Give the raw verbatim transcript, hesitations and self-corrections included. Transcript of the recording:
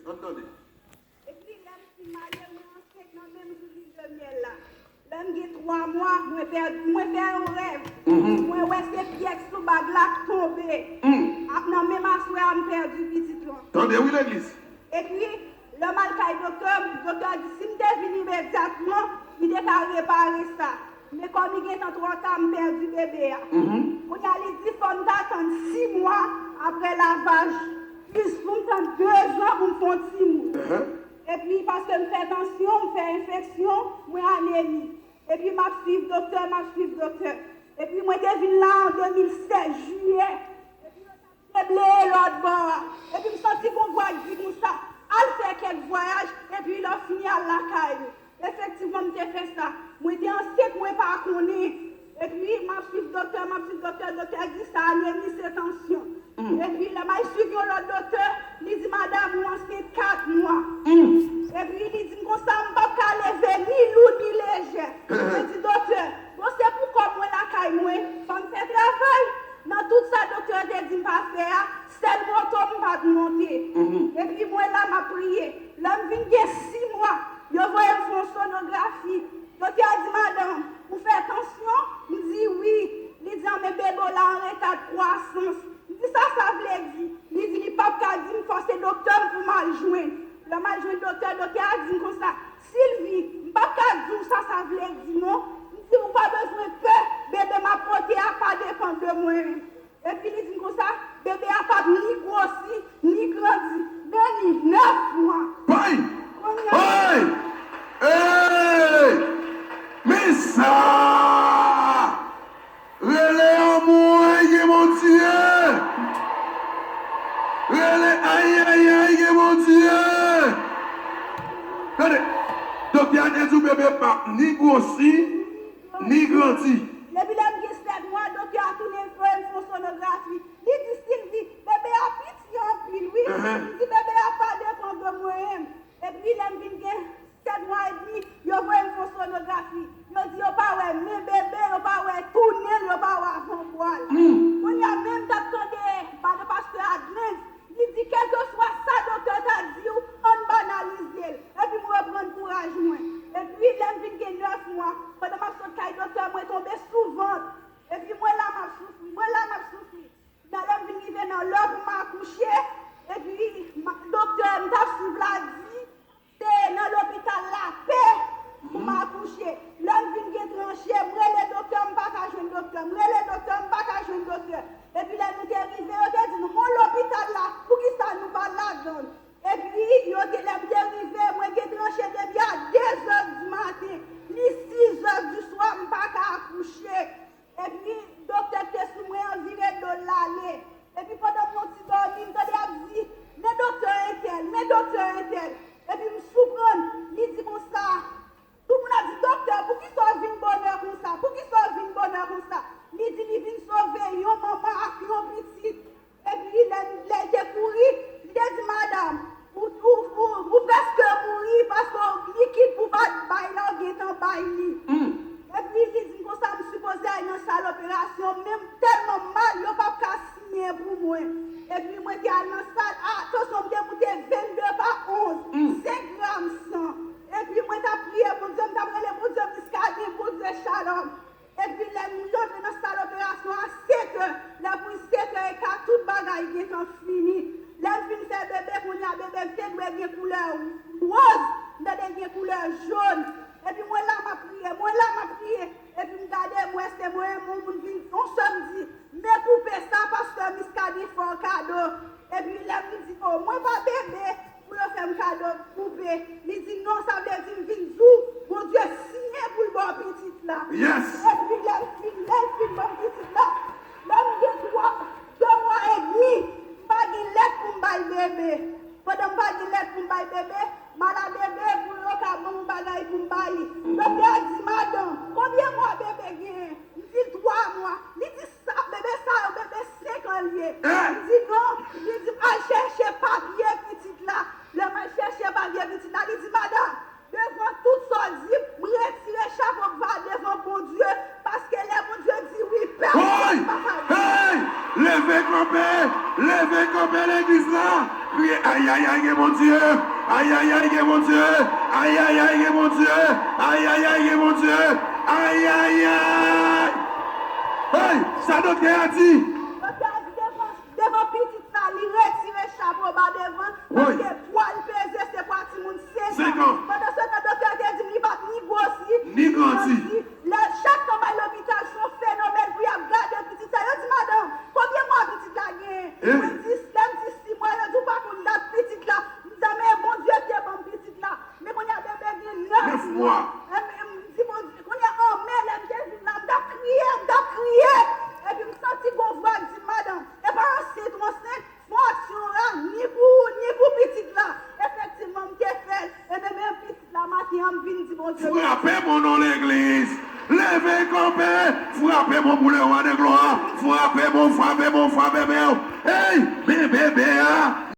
Ann tande. Epi lè m fin marye, mwen ansent nan menm jou li de myèl la. Lè m gen twa mwa, mwen pèdi, mwen fè yon rèv. Mhm. Mwen wè se pyès sou bag la k tonbe. Mm. Ap nan menm aswè a, m pèdi pitit lan. Tande wi legliz. Epi, lè m al kay doktè, doktè a di si m te vin imedyatman, li te ka repare sa. Men kòm li gentan twò ta, m pèdi bebe a. Mhm. Kounye a, li di fò m ta tann sis mwa apre lavaj, plis pou m tann de zan pou m fè yon timoun. Ehe. Epi, paske m fè tansyon, m fè enfeksyon, mwen anemi. Epi, m ap swiv doktè, m ap swiv doktè. Epi, mwen te vin la an de mil sèz, jiyè. Epi, yo t ap debleye lòt bò a. Epi, m santi gon vwa k di konsa, al fè kèk vwayaj, epi lè w fini, al lakay ou. Efektivman, m te fè sa. Mwen te ansent, mwen pa konnen. Epi, m ap swiv doktè, m ap swiv doktè, doktè di sa anemi, se tansyon. Mm. Epi, lè m al swiv yon lòt doktè, li di, madanm, ou ansent kat mwa. Mm. Epi, li di m konsa, m p ap ka leve ni lou ni lejè. Mwen di, doktè, bon, se pou kò mwen lakay mwen, fò m fè travay. Nan tout sa doktè te di m pa fè a, sèl moto m pa t monte. Mhm. Epi mwen la, m ap priye. Lè m vin gen sis mwa, yo voye m fè yon sonografi. Doktè a di, madanm, ou fè tansyon? M di, wi. Li di, an, men bebe w la an reta de kwasans. M di, sa sa vle di? Li di, li p ap ka di m, fò se doktè m pou m al jwenn. Lè m al jwenn doktè, doktè a di m konsa, Sylvie, m p ap ka di w sa sa vle di non. M di, ou pa bezwen pè, bebe m ap pote a pa depann de mwen menm. Epi li di m konsa, bebe a p ap ni gwosi, ni grandi, men li nèf mwa. Bay! Kounye a, bay! Ey! Men sa! Rele anmwey gen Bondye! Rele ayayay gen Bondye! Tande, doktè a te di w bebe p ap ni gwosi, ni grandi. Depi lè m gen sèt mwa, doktè a tounen voye m fè yon sonografi. Li di, Sylvie, bebe a piti anpil, wi. Ahan. Li di, bebe a pa depann de mwen menm. Epi lè m vin gen sèt mwa edmi, yo voye m fè yon sonografi. Yo di yo pa wè men bebe, yo pa wè tou nen l, yo pa wè avanbwa l. Hmm. Kounye a, menm m t ap tande madan pastè Adlens, li di, kèlkeswa sa doktè ta di w, ann banalize l. Epi m reprann kouraj mwen. Epi lè m vin gen nèf mwa, pandan m ap sot kay doktè, mwen tonbe sou vant. Epi mwen la, m ap soufri, mwen la, m ap soufri. Nan lè m vin rive nan lè pou m akouche, epi ma-, doktè m t ap swiv la di, se nan lopital Lapè pou m akouche. Lè m vin gen tranche, m rele doktè, m pa ka jwenn doktè, m rele doktè, m pa ka jwenn doktè. Epi lè nou te rive, yo te di nou, men lopital la, poukisa nou pa al ladan l? Epi yo te, lè m te rive, mwen gen tranche depi a de zè di maten, li sis zè di swa, m pa ka akouche. Epi, doktè k te sou mwen an vire do l l ale. Epi, pandan m yon ti dòmi, m tande y ap di, men doktè entèl, men doktè entèl. Epi, m siprann, li di konsa, tout moun ap di, doktè, poukisa w vin bonè konsa? Poukisa w vin bonè konsa? Li di li vin sove yon manman ak yon pitit. Epi lè, lè l te kouri, li te di, madanm, ou, ou, ou, ou prèske mouri paske w, likid pou w pa t bay la, w gentan bay li. Hmm. Epi li di m konsa, m sipoze al nan sal operasyon, men m tèlman mal, yo p ap ka siyen pou mwen. Epi mwen te al nan sal, a, tansyon m te moute vennde pa onz, hmm, senk gram san. Epi mwen t ap priye Bondye, m t ap rele Bondye Miskaden, Bondye Shalom. Epi lè nou rantre nan sal operasyon a sèt è, lè pou l sèt è e ka, tout bagay gentan fini. Lè m fin fè bebe, kounye a bebe m te dwe gen koulè wòz, m tande l gen koulè jòn. Epi mwen la m ap priye, mwen la m ap priye. Epi m gade, m wè se mwen, yon moun vin, yon sè m di, men koupe sa, pastè Miskaden fè w kado. Epi lè m di, o, mwen pa bebe, pou yo fè m kado koupe. Li di, non, sa vle di m vin di w, Bondye siyen pou l ba w pitit la. Yes. Epi lè l fin, lè l fin ban m pitit la, lè m gen twa, de mwa edmi, m pa gen lèt pou m bay bebe. Pandan m pa gen lèt pou m bay bebe, m al a bebe pou yo ka ban m yon bagay pou m ba li. Doktè a di, madanm, konbyen mwa bebe genyen? M di l twa mwa. Li di, sa, bebe sa yo, bebe senk an l ye. Eh! M di, non. Li di, al chèche papye pitit la. Lè m al chèche papye pitit la, li di, madanm, devan tout sa w di, m retire chapo m va devan Bondye, paske lè Bondye di wi, pèsonn pa ka di. Hey! Leve kanpe! Leve kanpe legliz la. Kriye, ayayay, gen Bondye. Ayayay, gen Bondye. Ayayay, gen Bondye. Ayayay, gen Bondye. Ayayay. Hey, sa doktè a di? Doktè a di devan, devan pitit sa, li retire chapo ba devan, paske pwa l peze, se pwa timoun senk an. Pandan se tan, doktè a te di m li pa t ni gwosi, ni grandi. Lè chak tan bay lopital, se yon fenomèn pou y ap gade pitit sa. Yo di, madanm, konbyen mwa pitit la genyen? Mwen di, lè m di sis mwa, yo di, ou pa konn dat pitit la. M di, men Bondye te ban m pitit la. Men kounye a bebe gen nèf mwa. Nèf mwa. M di, Bondye, kounye a, an me, lè m te vin la, m t ap kriye, m t ap kriye. Epi m santi gon vwa k di m, madanm, e pa ansent ou ansent, fè yon aksyon la, ni pou ou, ni pou pitit la. Efektivman, m te fè l. Ebyen, men pitit la, maten an, m vin di Bondye mèsi. Frape bon non legliz. Leve kanpe. Frape bon pou le rwa de glwa. Frape bon, frape bon, frape bon. Hey, men bebe a.